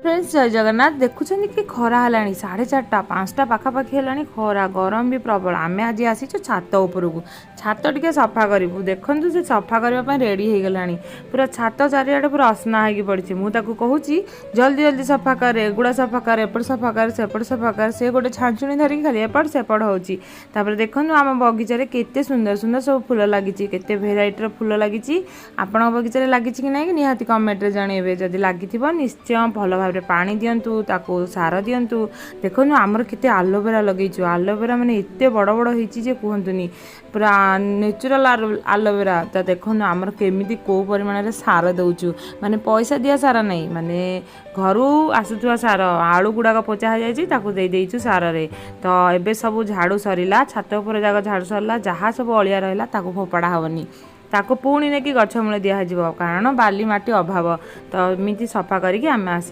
Friends, ଜୟ ଜଗନ୍ନାଥ। ଦେଖୁଛନ୍ତି କି ଖରା ହେଲାଣି, 4:30, 5ଟା ପାଖାପାଖି ହେଲାଣି। ଖରା ଗରମ ବି ପ୍ରବଳ। ଆମେ ଆଜି ଆସିଛୁ ଛାତ ଉପରକୁ, ଛାତ ଟିକେ ସଫା କରିବୁ। ଦେଖନ୍ତୁ, ସେ ସଫା କରିବା ପାଇଁ ରେଡ଼ି ହେଇଗଲାଣି। ପୁରା ଛାତ ଚାରିଆଡ଼େ ପୁରା ଅସନା ହେଇକି ପଡ଼ିଛି। ମୁଁ ତାକୁ କହୁଛି, ଜଲ୍ଦି ଜଲ୍ଦି ସଫା କରେ, ଏଗୁଡ଼ା ସଫା କରେ, ଏପଟ ସଫା କରେ, ସେପଟ ସଫା କରେ। ସେ ଗୋଟେ ଛାଞ୍ଚୁଣି ଧରିକି ଖାଲି ଏପଟ ସେପଟ ହେଉଛି। ତାପରେ ଦେଖନ୍ତୁ, ଆମ ବଗିଚାରେ କେତେ ସୁନ୍ଦର ସୁନ୍ଦର ସବୁ ଫୁଲ ଲାଗିଛି, କେତେ ଭେରାଇଟିର ଫୁଲ ଲାଗିଛି। ଆପଣଙ୍କ ବଗିଚାରେ ଲାଗିଛି କି ନାହିଁ, ନିହାତି କମେଣ୍ଟରେ ଜଣେଇବେ। ଯଦି ଲାଗିଥିବ, ନିଶ୍ଚୟ ଭଲ ଭାବରେ ପାଣି ଦିଅନ୍ତୁ, ତାକୁ ସାର ଦିଅନ୍ତୁ। ଦେଖନ୍ତୁ, ଆମର କେତେ ଆଲୋଭେରା ଲଗେଇଛୁ। ଆଲୋଭେରା ମାନେ ଏତେ ବଡ଼ ବଡ଼ ହେଇଛି ଯେ କୁହନ୍ତୁନି, ପୁରା ନେଚୁରାଲ ଆଲୋଭେରା। ତ ଦେଖନ୍ତୁ, ଆମର କେମିତି କେଉଁ ପରିମାଣରେ ସାର ଦେଉଛୁ, ମାନେ ପଇସା ଦିଆ ସାର ନାହିଁ, ମାନେ ଘରୁ ଆସୁଥିବା ସାର। ଆଳୁ ଗୁଡ଼ାକ ପଚା ହେଇଯାଇଛି, ତାକୁ ଦେଇ ଦେଇଛୁ ସାରରେ। ତ ଏବେ ସବୁ ଝାଡ଼ୁ ସରିଲା, ଛାତ ଉପରେ ଯାକ ଝାଡ଼ୁ ସରିଲା। ଯାହା ସବୁ ଅଳିଆ ରହିଲା, ତାକୁ ଫୋପାଡ଼ା ହେବନି, ତାକୁ ପୁଣି ନେଇକି ଗଛ ମୂଳେ ଦିଆଯିବ, କାରଣ ବାଲି ମାଟି ଅଭାବ। ତ ଏମିତି ସଫା କରିକି ଆମେ ଆସି